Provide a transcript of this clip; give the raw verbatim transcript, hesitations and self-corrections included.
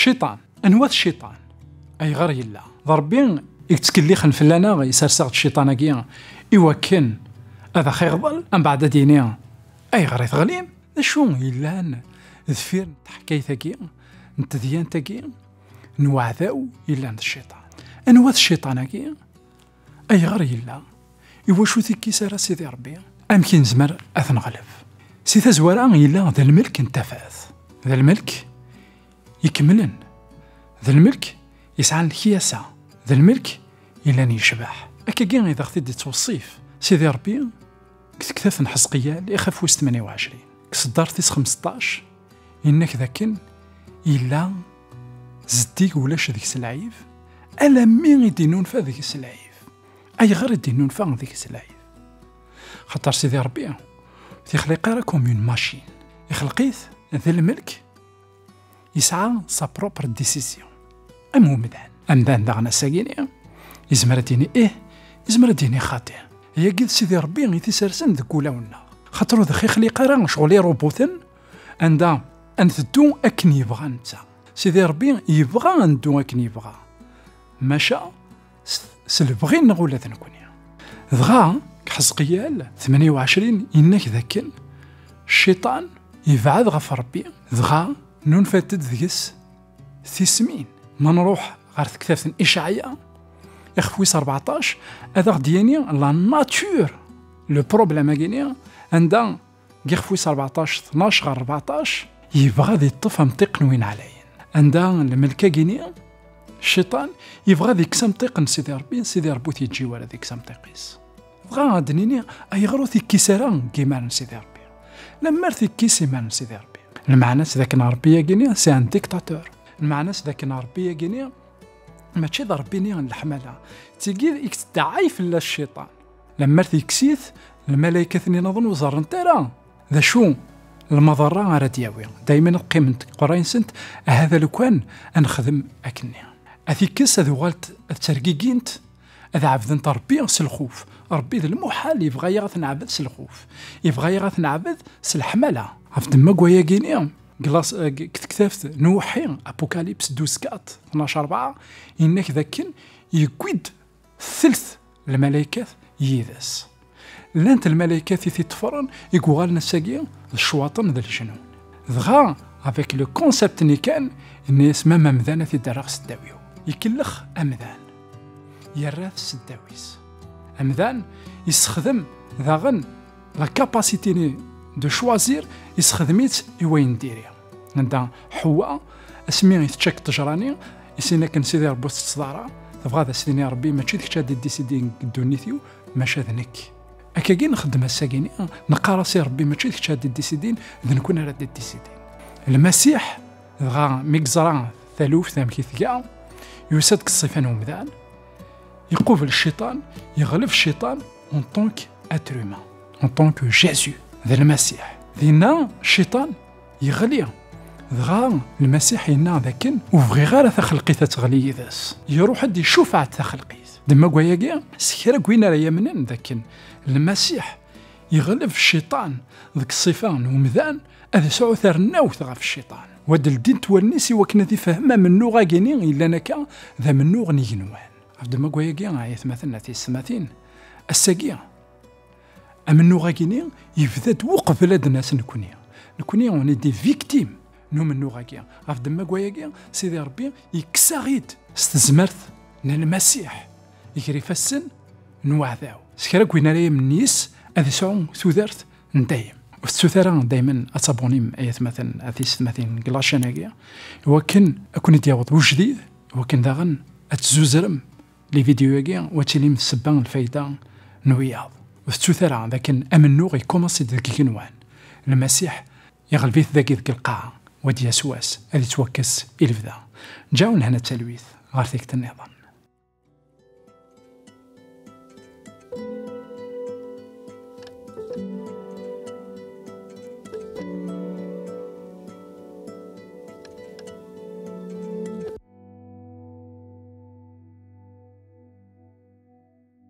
Cciṭan. Anwa-t cciṭan? Ayɣer yella? D Ṛebbi i yettkellixen fell-aneɣ, isers-aɣ-d cciṭan-agi i wakken ad aɣ-iɣḍel, mbeɛd ad d-yini: "Ayɣer i teɣlim?" D acu yellan deffir n teḥkayt-agi, n tedyant-agi, n uɛdaw yellan d cciṭan? Anwa-t cciṭan-agi? Ayɣer yella? Iwacu tikkis ara Sidi Ṛebbi? Amek i nezmer ad t-neɣleb? Si tazwara, yella d lmelk n tafat. D lmelk ikemlen. D lmelk yesɛan lekyasa. D lmelk yellan yecbeḥ. Akkagi i d aɣ-t-id-ittweṣṣif Sidi Ṛebbi deg tektabt n Ḥezqiyal, ixef wis tmanya u ɛecrin. Deg tseddart tis xemseṭṭac, yenna-k dakken yella zeddig ulac deg-s lɛib, alammi i d-innunfa deg-s lɛib. Ayɣer i d-innunfa deg-s lɛib? Xaṭer Sidi Ṛebbi ur t-ixliq ara comme une machine. Ixleq-it d lmelk, yesɛa sa propre décision. Am umdan. Amdan daɣen ass-agini, yezmer ad d-yini ih, yezmer ad d-yini xaṭi. Ayagi d Sidi Ṛebbi i t-isersen deg wulawen-nneɣ. Xaṭer ur d-ixliq ara ccɣel irubuten, anda ad nteddu akken yebɣa netta. Sidi Ṛebbi yebɣa ad neddu akken yebɣa, maca s, s lebɣi-nneɣ ula d nekni. Dɣa, deg Ḥezqiyal tmanya u ɛecrin, yenna-k dakken cciṭan yebɛed ɣef Ṛebbi, dɣa nunfant-d deg-s tismin. Ma nruḥ ɣer tektabt n Icɛaya, ixef wis rbeɛṭac, ad aɣ-d-yini la nature, le problème-agi-ni, anda deg ixef wis rbeɛṭac, tnac ɣer rbeɛṭac, yebɣa ad yeṭṭef amṭiq n win ɛlayen. Anda lmelk-agi-ni, cciṭan, yebɣa ad yekkes amṭiq n Sidi Ṛebbi, Sidi Ṛebbi ur t-yeǧǧi ara ad yekkes amṭiq-is. Dɣa ad d-nini, ayɣer ur t-ikkis ara deg iman n Sidi Ṛebbi? Lemmer t-ikkis iman n Sidi Ṛebbi, lmeɛna-s d akken Ṛebbi-agi-ni, c'est un dictateur. Lmeɛna-s d akken Ṛebbi-agi-ni mačči d Ṛebbi-ni n leḥmala. D tigi i yettdɛay fell-as cciṭan. Lemmer t-yekkes-it, lmalaykat-nni nniḍen ur ẓerrent ara d acu lmaḍerra ara d-yawi. Daymen ad qqiment deg iqerray-nsent, hada lukan ad nexdem akkenni. Ad t-ikkes, ad uɣalent ad ttergigint, ad ɛebdent Ṛebbi s lxuf. Ṛebbi d lmuḥal, yebɣa-yaɣ ad t-neɛbed s lxuf. Yebɣa-yaɣ ad t-neɛbed s leḥmala. Ɣef ddemma n wayagi-ni, deg las-, deg tektabt n uweḥḥi, Apocalypse douze quatre, tnac rebɛa, yenna-k dakken yewwi-d telt lmalaykat yid-s. Llant lmalaykat i t-iṭṭfren, i yuɣalen ass-agi d ccwaṭen d leǧnun. Dɣa, avec le concept-nni kan, yenna-yas: "Ma amdan ad t-id-rreɣ seddaw-iw." Ikellex amdan, yerra-t seddaw-is. Amdan yessexdem daɣen la capacité-nni de choisir, yessexdem-itt i wayen diri. Anda Ḥewwa, asmi i tečča deg ṭṭejra-nni, i sin akken Sidi Ṛebbi ur tettett ara, tebɣa ad as-tini: "Ṛebbi, mačči d kečč ad d-iddisidin deg ddunit-iw, maca d nekk." Akkagi nxeddem ass-agi-ni, neqqar-as i Ṛebbi: "Mačči d kečč ad d-iddisidin, d nekkni ara d-iddisidin." Lmasiḥ, dɣa, mi yeẓra taluft amek i tga, yusa-d deg ṣṣifa n umdan, iqubel cciṭan, yeɣleb cciṭan en tant qu'être humain, en tant que Jésus, d Lmasiḥ. Dinna, cciṭan yeɣli. Dɣa Lmasiḥ yenna dakken: "Ur bɣiɣ ara taxelqit ad teɣli yid-s." Iruḥ-d icufeɛ-d taxelqit. Ddemma n wayagi, s kra n win ara yamnen dakken Lmasiḥ yeɣleb cciṭan deg ṣṣifa n umdan, ad yesɛu tarennawt ɣef cciṭan. Wa d-ldint wallen-is i wakken ad ifhem amennuɣ-agi-ni yellan akka d amennuɣ n igenwan. Ɣef ddemma n wayagi, ay atmaten, a tiyessetmatin, ass-agi, amennuɣ-agi-ni yebda-d uqbel ad d-nas nekni. Nekni, on est des victimes n umennuɣ-agi. Ɣef ddemma n wayagi, Sidi Ṛebbi yekkes-aɣ-id s tezmert n Lmasiḥ gar ifassen n uɛdaw. S kra n win ara yamnen yis, ad yesɛu tudert n dayem. Ur tettut ara daymen ad tabunim, ay atmaten, a tiyessetmatin, deg la chaîne-agi, iwakken ad ken-id-yaweḍ ujdid, iwakken daɣen ad tzuzrem les vidéos-agi, u ad tilim d ssebba n lfayda n wiyaḍ. Ur tettut ara dakken amennuɣ yekkumaṣ-id deg igenwan. Lmasiḥ iɣleb-it dagi deg lqaɛa, u ad d-yas wass ad yettwakkes i lebda. Ǧaw lehna d talwit ɣer tikkelt nniḍen.